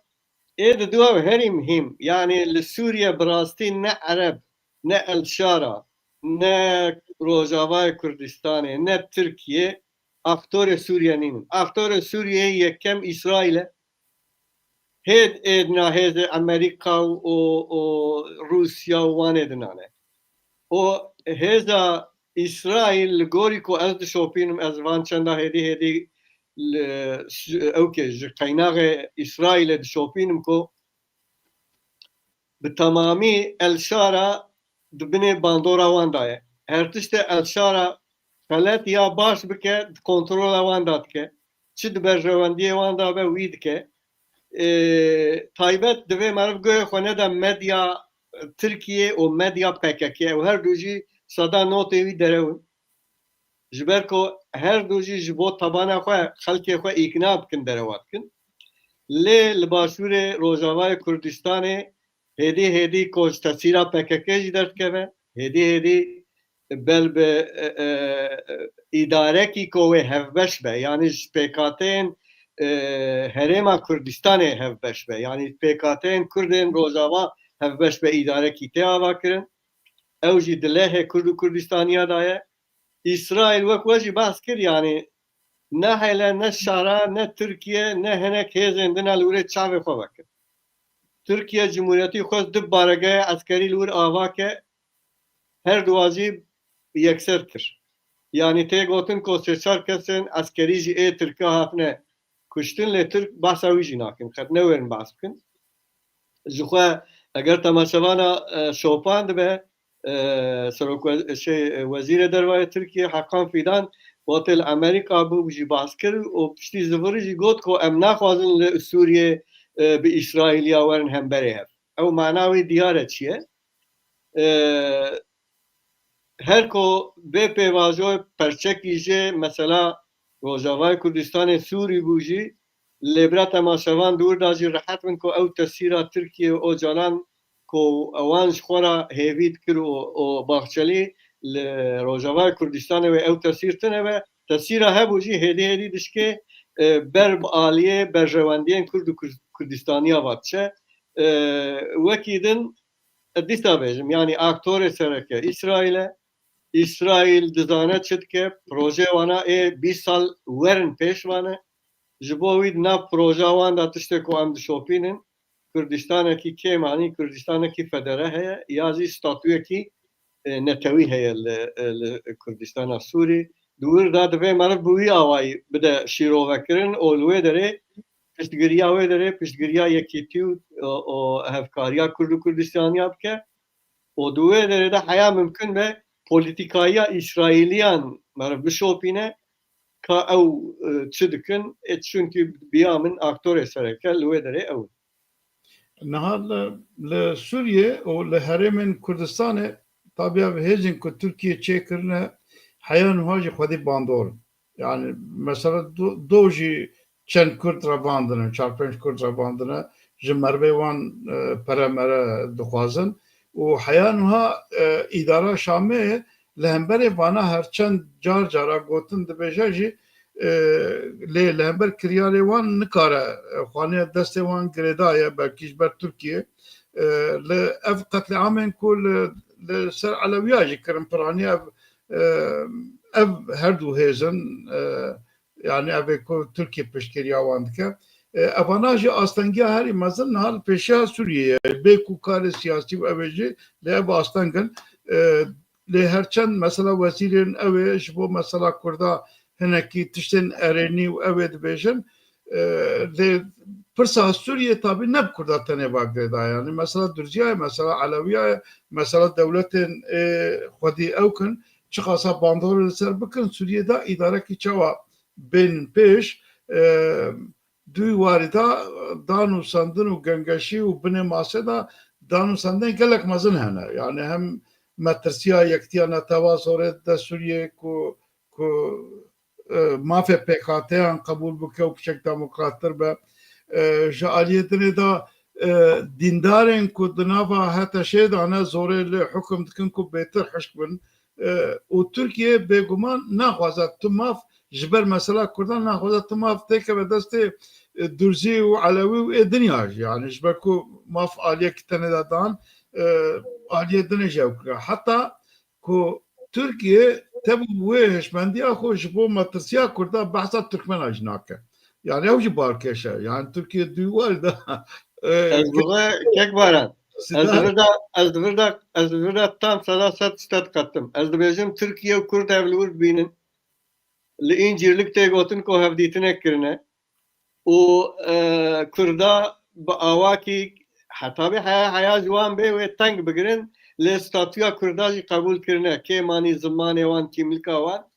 ê di dua herî muhîm, yani li Sûriye bi rastî ne Ereb, ne El Şara, ne Rojavayê Kurdistanê, ne Tirkiye aktorê Sûriye nînin. Aktorê Sûriyeyê yekem Îsraîl e. Hêd êdina hêzê Amerîka û, û, û Rûsya û wanê dinane. Û hêza Îsraîl li gorî ku ez dişopînim, ez van çenda hêdî hêdî li, ewkê ji qeynaxê Îsraîlê dişopînim ku bi temamî El Şara di binê bandora wan de ye. Her tiştê El Şara xelet ya baş bike, di kontrola wan de dike. Çi di berjewendiyê wan de be, wî dike. Ê, taybet divê meriv guhê xwe nede medya Tirkiyê û medya P K K. Ew her du jî seda notê wî derew in. Ji ber ku her du jî ji bo tabana xwe, xelkê xwe îkna bikin, derewa dikin. Lê li başûrê Rojavayê Kurdistanê hêdî hêdî ku ji tesîra P K K jî derdikeve, hêdî hêdî bel bi, e, e, îdarekî ku wê hevbeş be, yanî ji pêkhateyên, e, Herêma Kurdistanê hevbeş be, yanî pêkhateyên Kurdên Rojava hevbeş be, îdarekî tê ava kirin. Ew jî di lehê Kurd û Kurdistaniya de ye. Îsraîl wek we jî behs kir, yanî ne hele, ne şara, ne Tirkiye, ne hinek hêzên din a li wirê çavê xwe vekin. Tirkiye Cumhuriyetî xwest du baregehê eskerî li wir ava ke, her dua jî yekser kir. Yanî tê gotin ku sê çar kesên eskerî jî ê Tirka hatine kuştin, lê Tirk behsa wî jî nakin. Qet newêrin behs bikin. Ji xwe eger temaşevana, e, şopan dibe, e, serok we-, şey, e, wezîrê derva yê Tirkiye Hakan Fidan, wextê li Amerîka bû jî behs kir û piştî zivirî jî got ku em naxwazin li Sûriyê, e, bi Îsraîliya werin hemberê hev. Ew mana wî diyar e çi ye. E, her ku bê pêvajoyê perçekî jê mesela Rojavayê Kurdistanê Sûrî bû jî, lê bira temaşevan di wir de jî rehet bin ku ew tesîra Tirkiye û Ocalan ku ewan ji xwe re hêvî dikir û, û Bahçelî li Rojavayê Kurdistanê wê ew tesîr tune be, tesîra hebû jî hêdî hêdî dişkê, e, ber bi aliyê berjewendiyên Kurd û Kur-, Kurdistaniya ve diçe. E, wekî din, ez dîsa bêjim, yanî aktorê sereke Îsraîl e. Îsraîl dizane çi dike, proje wana ê bîst sal werin pêş wane. Ji bo wî di nav proja wan de tiştê ku em dişopînin, Kurdistanekî kêmanî, Kurdistanekî federe heye, ya jî statuyekî, e, netewî heye li, e, li Kurdistana Sûrî. Di wir de divê meriv bi wî awayî bide şîrovekirin û li wê derê piştgiriya wê derê, piştgiriya yekîtî û, û, û hevkariya Kurd û Kurdistaniya bike. Û di wê derê de heya mimkun be polîtîkaya Îsraîliyan meriv bişopîne ka ew, e, çi dikin, e, çunkî biya min aktorê sereke li wê derê ew in. Niha li, li Sûriyê û li herêmên Kurdistanê tabiya bi hêzên ku Tirkiye çêkirine heya niha jî xwedî bandor in. Yani mesela do, do jî çend Kurd revandine, çar pênc Kurd revandine, ji mervê wan, e, pere mere dixwazin. Û heya niha, e, îdara Şamê li hemberê vana her çend car cara gotin dibêje jî, e, lê li hember kiryarê wan nikare, e, xanê destê wan girêda ye, belkî ji ber Tirkiye. E, li ev qetlîamên ku li, li ser Elewiya jî kirin piraniye ev, e, ev her du hêzin, e, yani ev ê ku Tirkiye piştgiriya wan dike. E, evana jî astengiya herî mezin niha li pêşiya Sûriyê ye. Bê ku karê siyasî û ev ê jî lê ev asteng in. E, lê her çend mesela wezîrên ew ê ji bo mesela Kurda hinekî tiştên erênî û ew ê dibêjin. E, lê pirsa Sûriyê tabî ne bi Kurda tenê va girêdayê. Yani mesela Durziya ye, mesela Elewiya ye, mesela dewletên, e, xwedî ew kin, çiqasa bandorê li ser bikin, Sûriyê de îdarekî çawa bên pêş, e, dû warî de dan û sendin û gengeşî û binê masê de dan û sendin gelek mezin hene. Yani hem metirsiya yektiya netewa zorê dide Sûriyê ku, ku, e, mafê pêkhateyan qebûl bike û piçek demokrattir be. E, ji aliyê dinê de, e, dîndarên ku di nava HTŞ'ê de ne zorê li hukum dikin ku bêtir hişk bin. E, û Tirkiye bêguman naxwaze tu maf ji ber mesela Kurdan naxwaze tu maf têkeve destê, e, Durzî û Elewî û ê dinya jî. Yani ji ber ku maf aliyekî tenê de dan, e, aliyê dinê jî ew kira. Heta ku Tirkiye tevî wê hişmendiya xwe ji bo metirsiya Kurda behsa Tirkmena jî nake. Yani ew jî balkêş e. Yani Tirkiye dû warî de, e, Ez bi we kek Baran. Ez di vir de, ez di vir de, ez di vir de tam seda sed tişte diqetim. Ez dibêjim Tirkiye û Kurd ev li wir dibînin. Li Încîrlik tê gotin ku hevdîtinek kirine. Û, e, Kurda bi awakî heta bê heya, heya ji wan bê wê teng bigirin, lê statuya Kurda jî qebûl kirine. Kêmanî zimanê wan, kîmlika wan.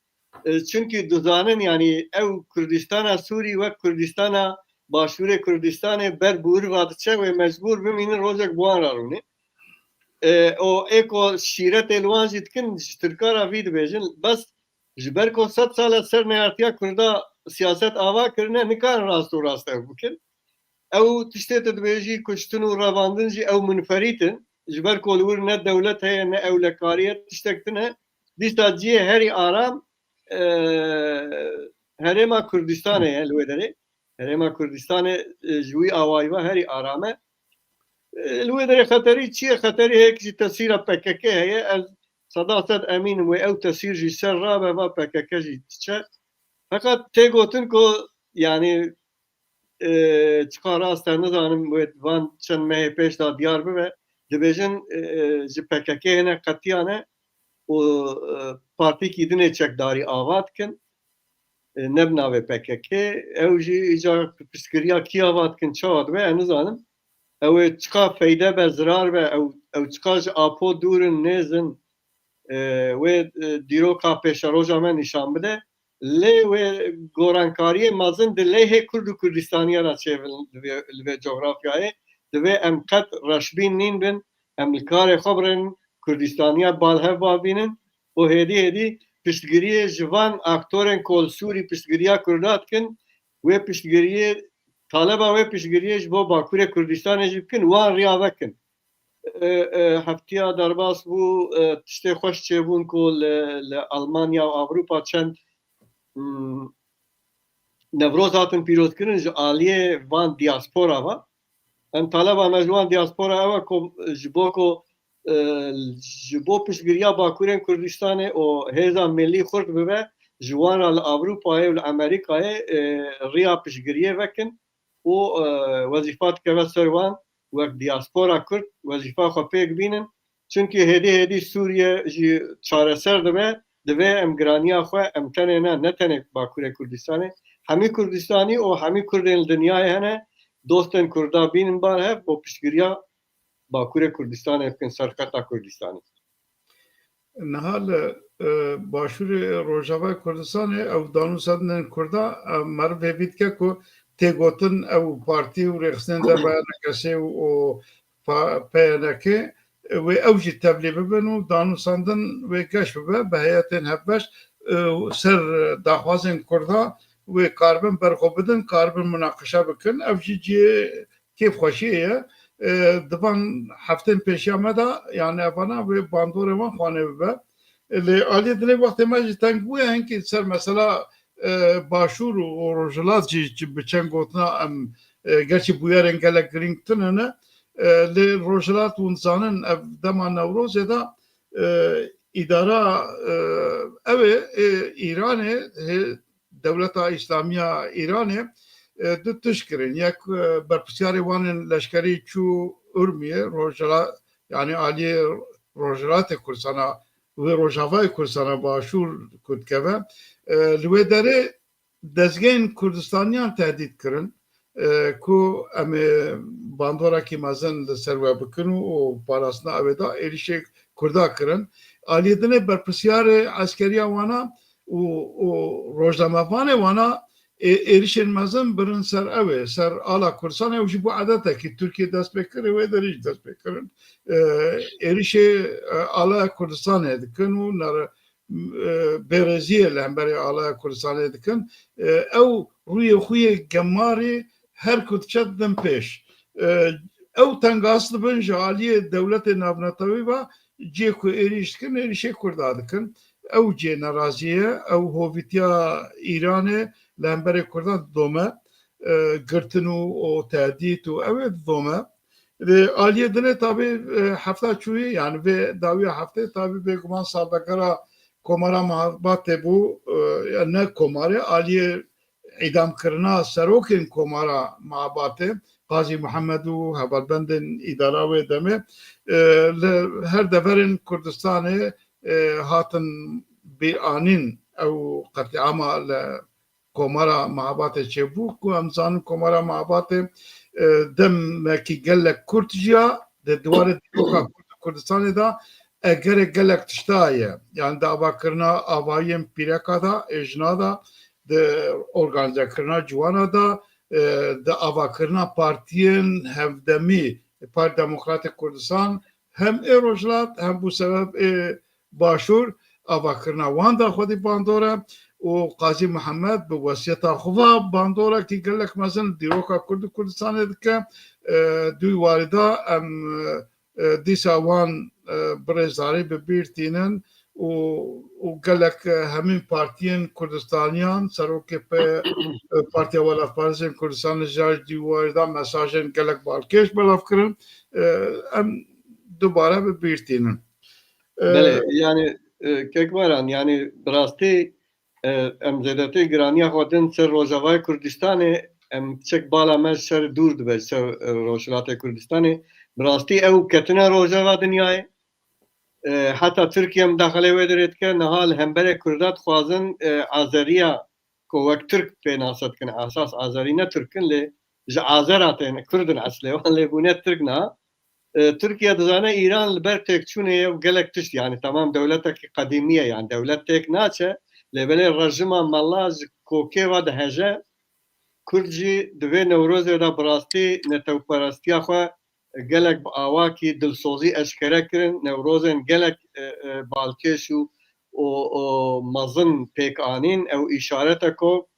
E, çunkî dizanin, yanî ew Kurdistana Sûrî wek Kurdistana Başûrê Kurdistanê ber bi wir va diçe, wê mecbûr bimînin rojek bi wan re rûnê. E, û ê ku şîretê li wan jî dikin, ji Tirka re vî dibêjin, bes ji ber ku sed sal e ser neyartiya Kurda siyaset ava kirine, nikarin rast û rast ew bikin. Ew tiştê tu dibêjî, kuştin û revandin jî ew munferît in. Ji ber ku li wir ne dewlet heye, ne ewlekarî ye, tiştek tune. Dîsa cihê herî aram, e, Herêma Kurdistanê ye li wê derê. Herêma Kurdistanê, e, ji wî awayî ve herî aram e. E, li wê derê xeterî çi ye? Xeterî hêk jî tesîra P K K heye. Ez seda sed emîn im wê ew tesîr jî ser rabe, va P K K jî diçe. Feqet tê gotin ku, yanî, e, çiqa rast e, nizanim, wê van çend mehê pêş de diyar bibe. Dibêjin, e, e, ji P K K hene qetiyane û, e, partîkî dinê çekdarî ava dikin. E, ne bi navê P K K. Ew jî îcar piştgiriya kî ava dikin, çawa dibe, ez nizanim. Ew ê çiqa feyde be, zirar be, ew, ew çiqa ji Apo dûr in, nêz in, e, wê, e, dîroka pêşeroja me nîşan bide. Lê wê gorankariyê mezin di lehê Kurd û Kurdistaniya re çêbin li vê, li vê cografyayê. Divê em qet reşbîn nîn bin, em li karê xwe birin, Kurdistaniya balhev bavînin û hêdî hêdî piştgiriyê ji van aktorên ku li Sûrî piştgiriya Kurda dikin, wê piştgiriyê, taleba wê piştgiriyê ji bo Bakurê Kurdistanê jî bikin, wan riya vekin. E, e, heftiya derbas bû, e, tiştê xweş çêbûn ku li, li Almanya û Ewropa çend, mm, Newroz hatin pîrozkirin ji aliyê van diaspora ve. Em taleba me ji wan diaspora ew e ku ji bo ku, e, ji bo piştgiriya Bakurên Kurdistanê û hêza milî xurt bibe, ji wan re li Ewropayê û li Amerîkayê, e, riya piştgiriyê vekin û, e, wezîfa dikeve ser wan, wek diaspora Kurd wezîfa xwe pêk bînin. Çimkî hêdî hêdî Sûriye jî çareser dibe, divê em giraniya xwe, em tenê ne, ne tenê Bakurê Kurdistanê, hemî Kurdistanî û hemî Kurdên li dinyayê hene, dostên Kurda bînin bar hev û piştgiriya Bakurê Kurdistanê bikin, serqeta Kurdistanê. Niha li, e, Başûrê Rojavayê Kurdistanê ew danûsandinên Kurda, e, meriv hêvî dike ku tê gotin ew partî û rêxistinên derbarê N K S û, û pa-, P Y N K, e, wê ew jî tevlî bibin û danûsandin wê geş bibe, bi heyetên hevbeş, e, ser daxwazên Kurda wê karibin berxwe bidin, karibin munaqeşe bikin. Ev jî cihê kêfxweşiyê ye. E, di van heftên pêşiya me de, yani evana wê bandorê wan xwanê bibe. E, lê aliyê dinê wextê me jî teng bûye, hinkî ser mesela, e, Başûr û, û Rojhilat jî, jî bi çend gotina em, e, gerçî bûyerên gelek girîng tune ne. E, lê Rojhilat hûn zanin ev dema Newrozê de, e, îdara, e, ew ê, e, Îranê, hê, Dewleta Îslamiya Îranê, e, du tişt kirin. Yek, e, berpirsiyarê wan ên leşkerî çû Urmiyê, Rojhila-, yani aliyê Rojhilatê Kurdistana, wê Rojavayê Kurdistana Başûr ku dikeve, e, li wê derê dezgehên Kurdistaniyan tehdît kirin, e, ku em ê bandorekî mezin li ser we bikin û, û parastina ew ê da êrîşê Kurda kirin. Aliyê dinê berpirsiyarê eskeriya wana û, û rojnamevanê wana ê-, êrişên mezin birin ser ew ê, ser ala Kurdistanê, ew jî bû edetekî. Tirkiye dest pê kir, wê derê jî dest pê kirin. E, êrişê, e, alaya Kurdistanê dikin û nere-, e, bêreziyê li hemberî alaya Kurdistanê dikin. E, ew rûyê xwe yê gemarî her ku diçe din pêş. E, ew tengas dibin ji aliyê dewletê navnetewî ve, cihê ku êrîş dikin, êrîşê Kurda dikin. Ew cihê neraziyê ye, ew hovîtiya Îranê li hemberê Kurdan didome, e, girtin û, û tehdît û ew ê didome. Li aliyê dinê tabî, e, hefta çûyî, yani vê dawiya heftê tabî bêguman salvegera Komara Mehabatê bû, e, ya ne komarê, aliyê îdamkirina serokên Komara Mehabatê, Qazî Mihemed û hevalbendên îdara wê demê, e, li her deverên Kurdistanê, e, hatin bîranîn ew qetlîama li Komara Mehabatê çêbû, ku em zanin Komara Mehabatê, e, demekî gelek kurt jiya, di diwarê dîroka Kurd û Kurdistanê de egerê gelek tişta ye. Yani di avakirina avahiyên pîreka de, ê jina de, di organîzekirina ciwana de, e, di avakirina partiyên hevdemî, Parti Demokratê Kurdistan, hem ê Rojhilat, hem bû sebeb ê Başûr, avakirina wan da xwedî bandor e û Qazî Mihemed bi wesiyeta xwe ve bandorekî gelek mezin li dîroka Kurd û Kurdistanê dike. E, di wî warî de em, e, dîsa wan, e, bi rêzdarî bi bîr tînin û, û gelek, e, hemîn partiyên Kurdistaniyan, serokê P-, e, Partiya Welatparêzên Kurdistanê jî di wî warî de mesajên gelek balkêş belav kirin. E, em dubare bi bîr tînin. E, Belê, yani, e, Kek Baran, yani bi rastî e, em zêdetir giraniya xwe din ser Rojavayê Kurdistanê, em çek bala me ji ser dûr dibe, ji ser, e, Rojhilatê Kurdistanê. Bi rastî ew ketine Rojava dinyayê. E, heta Tirkiye mudaxilê wê derê dike, niha li hemberê Kurda dixwazin, e, Azeriya ku wek Tirk pênase dikin, esas Azerî ne Tirk in, lê ji Azera tên, Kurd in eslê wan, lê bûne Tirk niha. E, Tirkiye dizane Îran li ber têkçûnê ye û gelek tişt, yani temam dewletekî qedîmî ye, yani dewlet têk naçe, lê belê rejima mela ji kokê ve diheje. Kurd jî di vê Newrozê de bi rastî netewperestiya xwe gelek bi awakî dilsozî eşkere kirin. Newrozên gelek, e, e, balkêş û, û, û mezin pêk anîn. Ew îşaret e ku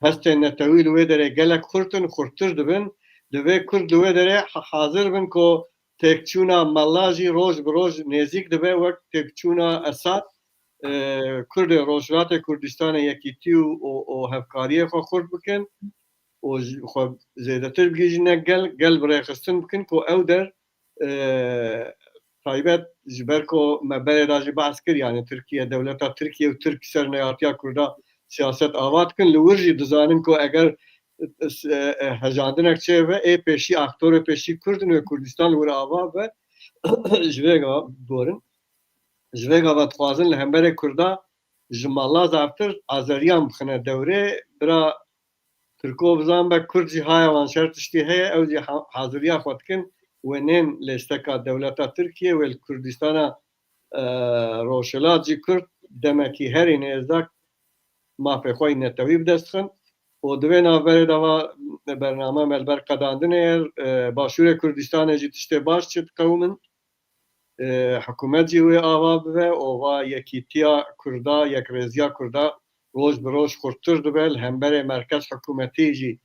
hestên netewî li wê derê gelek xurt in, xurttir dibin. Divê Kurd li wê derê ha-, hazir bin ku têkçûna mela jî roj bi roj nêzîk dibe wek têkçûna Esad. E, Kurdê Rojhilatê Kurdistanê yekîtî û, û, û hevkariyê xwe xurt bikin û ji xwe zêdetir bigihîjine gel, gel bi rêxistin bikin ku ew der, e, taybet ji ber ku me berê de jî behs kir, yani Tirkiye, dewleta Tirkiye û Tirk ser neyartiya Kurda siyaset ava dikin. Li wir jî dizanin ku eger, e, e, hejandinek çêbe, ê pêşî, aktorê pêşî Kurd in wê Kurdistan li wir ava be. Ji vê gava, borin. Ji vê gava dixwazin li hemberê Kurda ji mala zaftir Azeriyan bixine dewrê. Bira Tirko bizan be Kurd jî haya wan şer tiştî heye, ew jî ha-, haziriya xwe dikin, wê nên lêsteka dewleta Tirkiye, wê li Kurdistana, e, Rojhilat jî Kurd demekî herî nêzdak mafê xwe yî netewî bi dest xin. Û di vê navberê de va bername me li ber qedandinê ye, e, Başûrê Kurdistanê jî tiştê baş çi diqewimin. E, hikûmet jî wê ava bibe û va yekîtiya Kurda, yekrêziya Kurda roj bi roj xurttir dibe, li hemberê merkez hikûmetî jî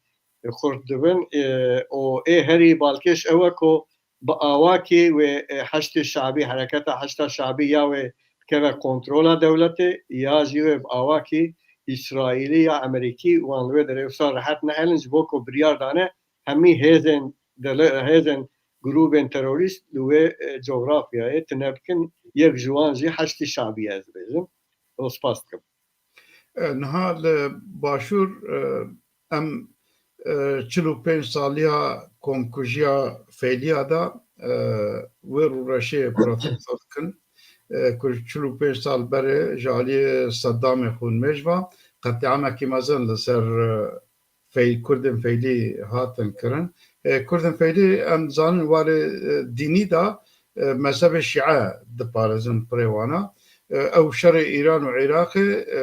xurt dibin. E, û ê herî balkêş ew e ku bi awakî wê, e, Heşdê Şabî, Hereketa Heşda Şabî ya wê bikeve kontrola dewletê, ya jî wê bi awakî Îsraîlî ya Amerîkî wan li wê derê wisa rehet nehelin, ji bo ku biryar dane hemî hêzên dele-, hêzên grûbên terorîst li wê, e, cografyayê tune bikin, yek ji wan jî Heşdî Şabî ye, ez dibêjim. Û spas dikim. E, niha li Başûr, e, em, e, çil û pênc saliya komkujiya Feyliya de, e, wê rûreşê protesto dikin. E, ku çil û pênc sal berê ji aliyê Seddamê xûnmêj ve qetlîamekî mezin li ser, e, Fey-, Kurdên Feylî hatin kirin. E, Kurdên Feylî em dizanin warê, e, dînî de, e, mezhebê Şîe diparêzin pirê wana. E, ew şerê Îran û Iraqê, e,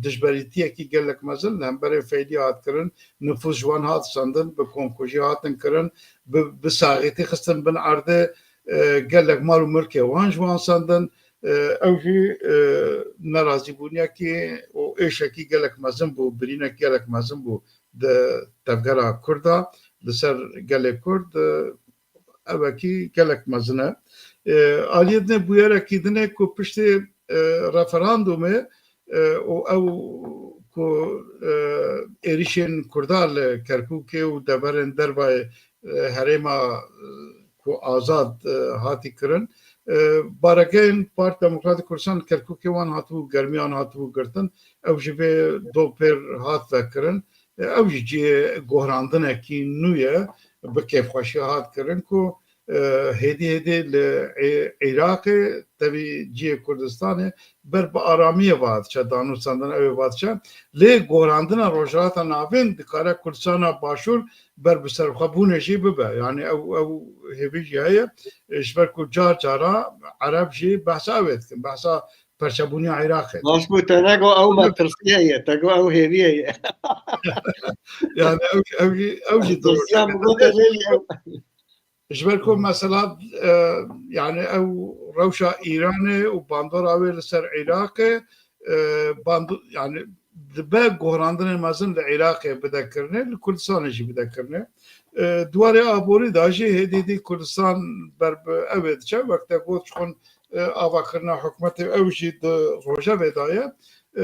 dijberîtiyekî gelek mezin li hemberê Feylî hat kirin. Nifûs ji wan hat sendin, bi komkujî hatin kirin, bi, bi saxîtî xistin bin erdê, e, gelek mal û milkê wan ji wan sendin. E, ew jî, e, nerazîbûniyekî û êşekî gelek mezin bû, birînek gelek mezin bû di tevgera Kurda, li ser gelê Kurd, e, evekî gelek mezin e. E, aliyê dinê bûyerekî din e ku piştî, e, referandumê, e, û ew ku, e, êrîşên Kurda li Kerkûkê û deverên dervayê, e, herêma, e, ku azad, e, hatî kirin, e, baregehên Partî Demokratîk Kurdistan li Kerkûkê wan hatibû, germiyan hatibû girtin. Ew ji vê dopêr hat vekirin. E, ew jî cihê gohrandinekî nû ye, bi kêfxweşî hat kirin ku, e, hêdî hêdî li Ê-, Iraqê tevî cihê Kurdistanê ber bi aramiyê ve diçe, danûstandin ew ê ve diçe. Lê gohrandina Rojhilata Navîn dikare Kurdistana Başûr ber bi serxwebûnê jî bibe. Yani ew, ew hêvî jî heye. E, ji ber ku car cara Ereb jî behsa ew ê dikin, behsa perçebûniya Iraqê. Baş bû, te nego ew metirsiye ye, te got ew hêviye ye. Yani ew, ew jî, ew jî Metirsiya bi gote lê ew. Ji ber ku mesela, e, yani ew rewşa Îranê û bandora wê li ser Iraqê, e, bando-, yani dibe gohrandinên mezin li Iraqê bide kirinê, li Kurdistanê jî bide kirinê. E, di warê aborî de jî hêdî hêdî Kurdistan ber bi ew ê diçe, wek te got, ji xwe, e, avakirina hikûmetê ew jî di rojevê de ye.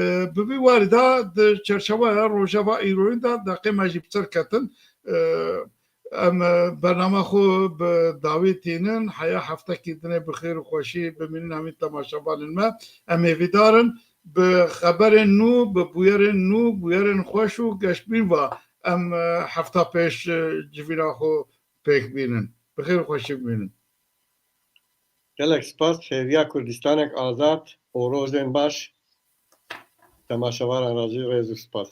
E, bi vî warî de di çerçeveya rojeva îroyîn de deqê me jî bi ser ketin. E, Em, e, bernama xwe bi dawî tînin. Heya heftekî dinê bi xêr û xweşî bimînin hemî temaşevanên me. Em hêvîdar in bi xeberên nû, bi bûyerên nû, bûyerên xweş û geşbîn ve em, e, hefta pêş, e, civîna xwe pêk bînin. Bi xêr û xweşî bimînin. Gelek spas, xêriya Kurdistanek azad û rojên baş. Temaşevaran re jî rêz û spas.